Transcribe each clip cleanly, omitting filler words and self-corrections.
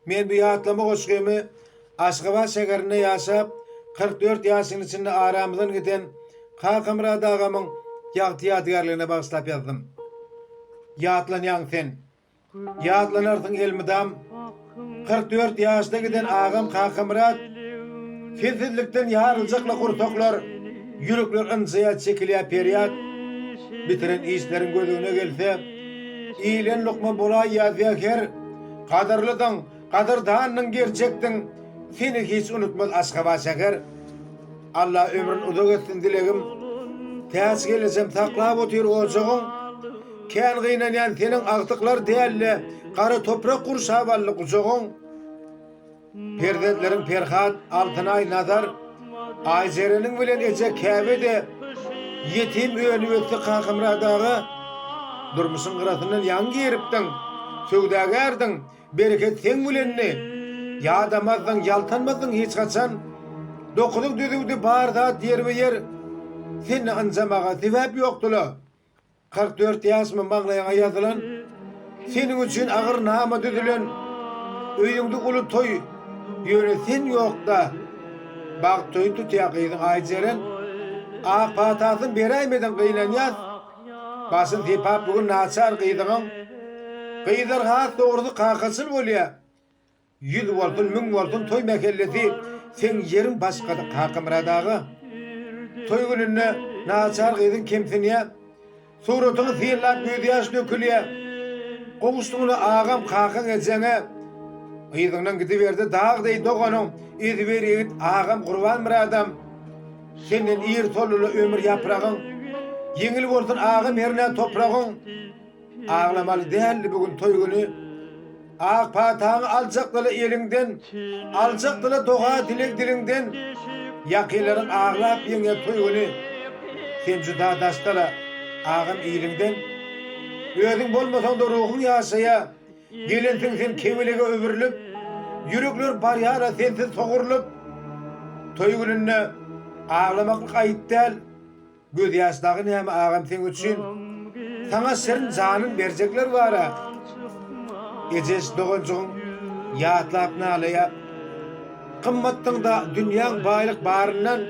Men bu ýatlama goşgymy Aşgabat şäherinde ýaşap, 44 ýaşyň içinde aramyzdan giden Kakamyrat agamyň ýagty ýadygärligine bagyşlap ýazdym. Ýatlanýaň sen. Ýatlanarsyň elmydam. 44 ýaşda giden agam Kakamyrat Sensizlikden ýaryljakla gursaklar, Ýürekler ynjaýar, çekilýär perýat. Bitiren işleriň gözüne gelse, Iýlen lukma bolaýýar zäher. Gadyrlydyň, gadyrdandyň gerçekdiň, Seni hiç unutmaz Aşgabat şäher. Alla ömrün uzak etsin dilegim. Täç gelnejem saklap otyr ojagyň. Kän gynanýan seniň agtyklar däl-de, Gara toprak gurşap aldy gujagyň. Perzentleriň Perhat, Altynaý, Nazar, Aýjereniň bilen eje Käbe-de ýetim önüp-ösdi Kakamyrat aga. Durmuşyň gyrasyndan ýaňy giripdiň, söwdagärdiň, bereket seň bilendi. Ýadamazdyň, ýaltanmazdyň hiç haçan. Dokuzyň düzüwdi bar zat ýerbe-ýer. Sende ynjamaga sebäp ýokdy-la. 44 ýaşmy maňlaýyňa ýazylan, Seniň üçin agyr nama düzülen, Öýüňde uly toý, ýöne sen ýok-da. Bagt toýun tutýar gyzyň Aýjeren, Ak patasyn beräýmediň gynanýas. Başyn sypap bu gün naçar gyzyňyň. Gyzlar has dogrusy kakaçyl bolýar. Ýüz bolsun, müň bolsun toý mähellesi, seň ýeriň başgada Kakamyrat aga. Toý gününde naçar gyzyň kemsinýä, suratyňy synlap gözýaş dökülýä. Gowuşdyňla agam kakaň ejeňe. Yzyňdan gidiberdi dag deý doganyň, ezber ýigit agam Gurbanmyradam. Senden ir soldy-la ömür ýapragyň. Ýeňil bolsun agam hernä topragyň. Aglamaly däldi bu gün toý güni. Ak pataňy aljakdyla eliňden, Aljakdyla doga-dileg diliňden. Ýakynlaryň aglap ýeňýär toý güni. Sen juda daşda-la, agam iliňden. Özüň bolmasaň-da ruhuň ýaşaýa. Gelensiň sen kebelege öwrülip, Ýürekler barýar-a sensiz sogrulyp. Toý gününde aglamaklyk aýyp däl. Gözýaş dagy näme agam seň üçin Saňa şirin janyn berjekler bara Ejeş doganjygyň ýatlap nalaýa Gymmatdyňda dünýäň baýlyk baryndan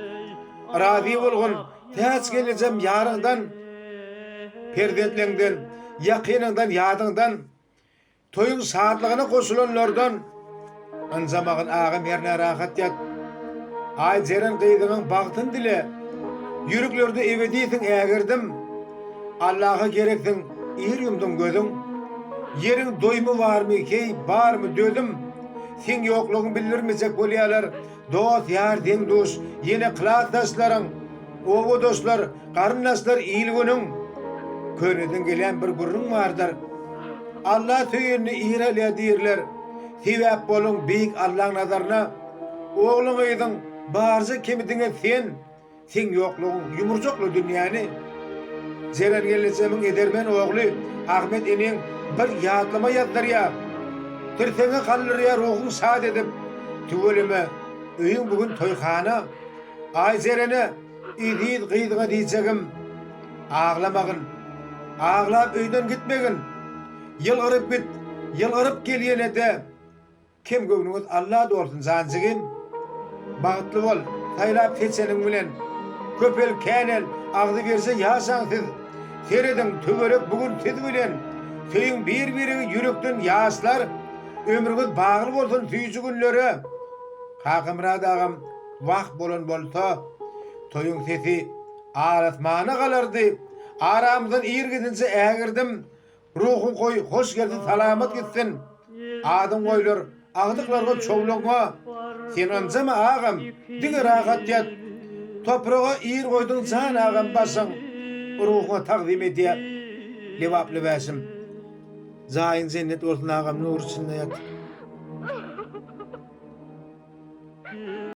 Razy bolgun täç gelnejem ýaryňdan Perzentleňden ýakynyňdan ýadyňdan Toýuň şatlygyna goşulanlardan ynjamagyn agam hernä rahat ýat. Aý Jeren gyzyňyň bagtyn dile. Ýüreklerde ebedisiň ägirdim. Allaha gereksiň ir ýumduň gözüň. Ýeriň doýumy barmy heý barmy dözüm. Seň ýoklugyň bildirmejek bolýalar. Dost ýar deň duş ýene klasdaşlaryň. Obadaşlar Garyndaşlar il-günüň köneden gelýän bir gürrüň bardyr. Alla söýenini ir alýar diýrler. Sebäp boluň beýik Allaň nazaryna. Ogluň-gyzyň barja kemi diňe sen. Seň ýoklugyň ýumurjakly dünýäni. Jeren gelnejemiň edermen ogly Ahmet eneň bir ýatlama ýazdyrýar. Tirseňe galdyrýar ruhuň şat edip. Tüweleme, öýüň bu gün toýhana. Aýjerene Eziz gyzyňa diýjegim, aglamagyn. Aglap öýden gitmegin. Ýylgyryp git, ýylgyryp gel ýene-de. Kem göwnüňiz Alla dolsun jan jigim. Bagtly bol, saýlap seçeniň bilen. Köpel, känel, agzybirje ýaşaň siz. Serediň, töwerek bu gün siz bilen. Söýüň bir-biriňi ýürekden ýaşlar. Ömrüňiz bagly bolsun süýji günlere. Kakamyrat agam Wah bolan bolsa, toýuň sesi al-asmana galardy. Aramyzdan ir gidinçe ägirdim. Ruhuň goý, hoş gelsin, salamat gitsin. Adyň goýlar, agdyklarga, çowlugyňa. Sen ynjama agam, diňe rahat ýat. Topraga ir goýduň jan agam başyň. Ruhuňa tagzym edýär. Lebaply Bäşim. Jaýyň jennet bolsun agam nur içinde ýat.